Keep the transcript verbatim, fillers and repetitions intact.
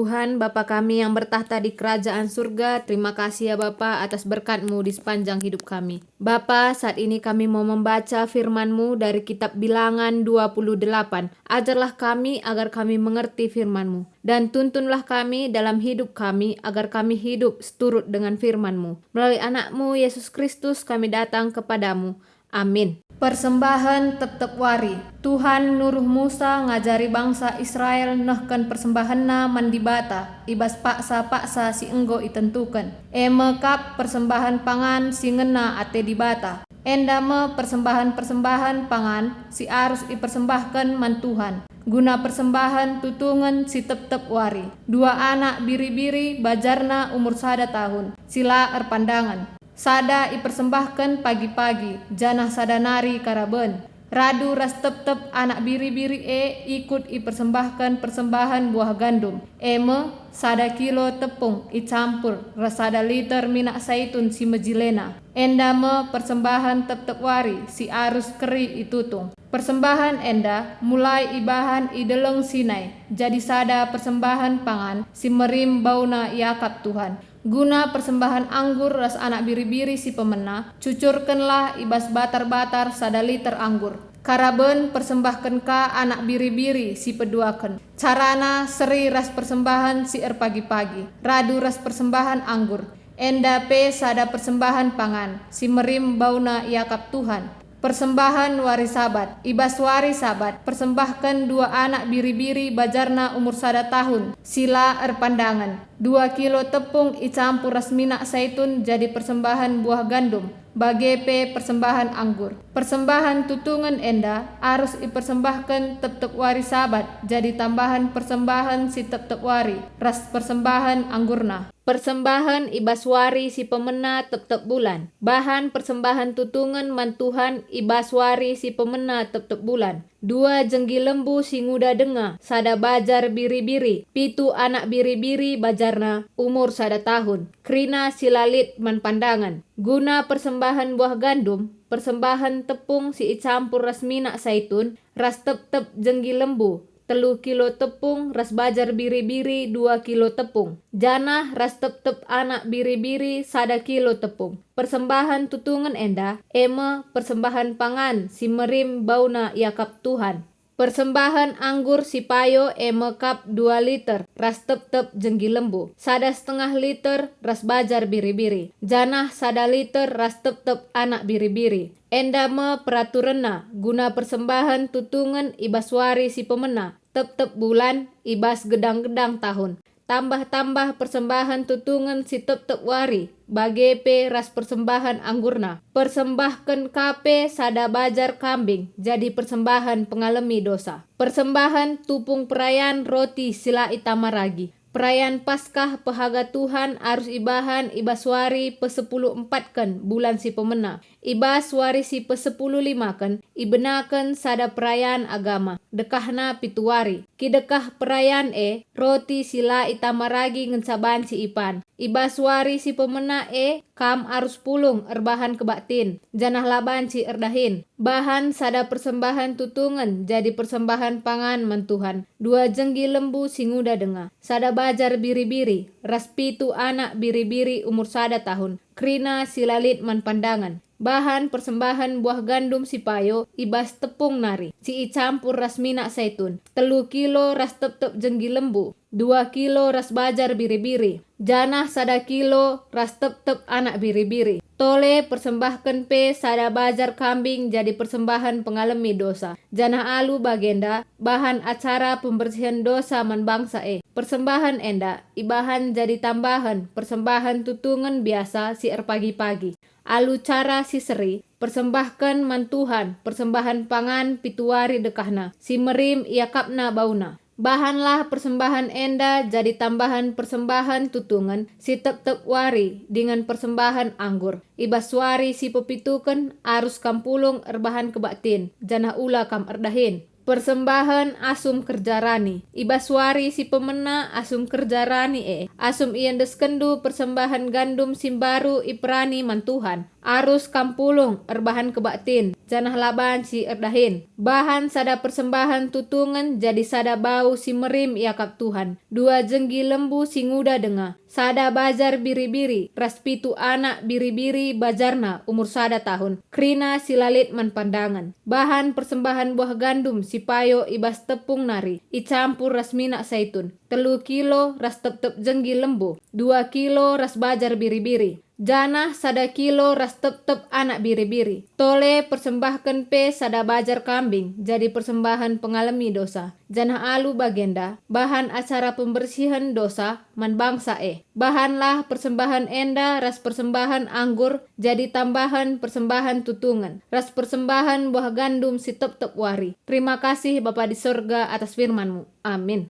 Tuhan, Bapa kami yang bertakhta di kerajaan surga, terima kasih ya Bapa atas berkat-Mu di sepanjang hidup kami. Bapa, saat ini kami mau membaca firman-Mu dari kitab Bilangan dua puluh delapan. Ajarlah kami agar kami mengerti firman-Mu, dan tuntunlah kami dalam hidup kami agar kami hidup seturut dengan firman-Mu. Melalui Anak-Mu, Yesus Kristus, kami datang kepada-Mu. Amin. Persembahen tep-tep wari. Tuhan nuruh Musa ngajari bangsa Israel nehken persembahenna man Dibata i bas paksa-paksa si enggo itentuken, e me kap persembahen pangan si ngena ate Dibata. Enda me persembahen-persembahen pangan si arus ipersembahken man Tuhan, guna persembahen tutungen si tep-tep wari: dua anak biri-biri bajarna umur sada tahun, si la erpandangen, sada ipersembahken pagi-pagi, janah sada nari karaben. Radu ras tep-tep anak biri-biri e ikut ipersembahken persembahen buah gandum, e me, sada kilo tepung icampur ras sada liter minak saitun si mejilena. Enda me persembahen tep-tep wari si arus keri itutung. Persembahen enda mulai ibahan i Deleng Sinai, jadi sada persembahen pangan si merim bauna iakap Tuhan. Guna persembahen anggur ras anak biri-biri si pemena, cucurkenlah i bas batar-batar sada liter anggur. Karaben persembahken ka anak biri-biri si peduaken. Carana seri ras persembahen si erpagi-pagi, radu ras persembahen anggur. Enda pe sada persembahen pangan si merim bauna iakap Tuhan. Persembahen wari Sabat. I bas wari Sabat, persembahken dua anak biri-biri bajarna umur sada tahun, si la erpandangen. Dua kilo tepung icampur ras minak saitun jadi persembahen buah gandum, bage pe persembahen anggur. Persembahen tutungen enda arus ipersembahken tep-tep wari Sabat jadi tambahen persembahen si tep-tep wari ras persembahen anggurna. Persembahen i bas wari si pemena tep-tep bulan. Bahan persembahen tutungen man Tuhan i bas wari si pemena tep-tep bulan. Dua jenggi lembu si nguda denga, sada bajar biri-biri, pitu anak biri-biri bajarna, umur sada tahun, kerina si la lit man pandangen. Guna persembahen buah gandum, persembahen tepung si icampur ras minak saitun, ras tep-tep jenggi lembu, telu kilo tepung ras bajar biri-biri dua kilo tepung, janah ras tep-tep anak biri-biri sada kilo tepung. Persembahen tutungen enda, e me persembahen pangan si merim bauna iakap Tuhan. Persembahen anggur si payo e me kap dua liter ras tep-tep jenggi lembu, sada setengah liter ras bajar biri-biri, janah sada liter ras tep-tep anak biri-biri. Enda me peraturenna guna persembahen tutungen i bas wari si pemena, tep-tep bulan, i bas gedang-gedang tahun, tambah-tambah persembahen tutungen si tep-tep wari, bage pe ras persembahen anggurna. Persembahken ka pe sada bajar kambing jadi persembahen pengalemi dosa. Persembahen tupung perayan roti si la itama ragi. Perayan Paskah pehaga Tuhan arus ibahan i bas wari pesepuluh empatken bulan si pemena. I bas wari si pesepuluh limaken ibenaken sada perayan agama, dekahna pitu wari. Kidekah perayan e, roti si la itama ragi ngenca banci ipan. I bas wari si pemena e, kam arus pulung erbahan kebaktin, janah la banci erdahin. Bahan sada persembahen tutungen jadi persembahen pangan man Tuhan, dua jenggi lembu si nguda denga, sada bajar biri-biri, ras pitu anak biri-biri umur sada tahun, kerina si la lit man pandangen. Bahan persembahen buah gandum si payo i bas tepung nari, si icampur ras minak saitun, telu kilo ras tep-tep jenggi lembu, dua kilo ras bajar biri-biri, janah sada kilo ras tep-tep anak biri-biri. Tole persembahken pe sada bajar kambing jadi persembahen pengalemi dosa, janah alu bagenda bahan acara pembersihen dosa man bangsa e. Persembahen enda ibahan jadi tambahen persembahen tutungen biasa si erpagi-pagi. Alu cara si seri, persembahken man Tuhan persembahen pangan pitu wari dekahna, si merim iakapna bauna. Bahanlah persembahen enda jadi tambahen persembahen tutungen si tep-tep wari dingen persembahen anggur. I bas wari si pepituken arus kam pulung erbahan kebaktin, janah ula kam erdahin. Persembahen asum kerja rani. I bas wari si pemena asum kerja rani e, asum iendeskenndu persembahen gandum si mbaru iperani man Tuhan, arus kam pulung erbahan kebaktin, janah la banci erdahin. Bahan sada persembahen tutungen jadi sada bau si merim iakap Tuhan, dua jenggi lembu si nguda denga, sada bajar biri-biri ras pitu anak biri-biri bajarna umur sada tahun, kerina si la lit man pandangen. Bahan persembahen buah gandum si payo i bas tepung nari, icampur ras minak saitun, telu kilo ras tep-tep jenggi lembu, dua kilo ras bajar biri-biri, janah sada kilo ras tep-tep anak biri-biri. Tole persembahken pe sada bajar kambing jadi persembahen pengalemi dosa, janah alu bagenda bahan acara pembersihen dosa man bangsa e. Bahanlah persembahen enda ras persembahen anggur jadi tambahen persembahen tutungen, ras persembahen buah gandum si tep-tep wari. Terima kasih, Bapa di sorga, atas firman-Mu. Amin.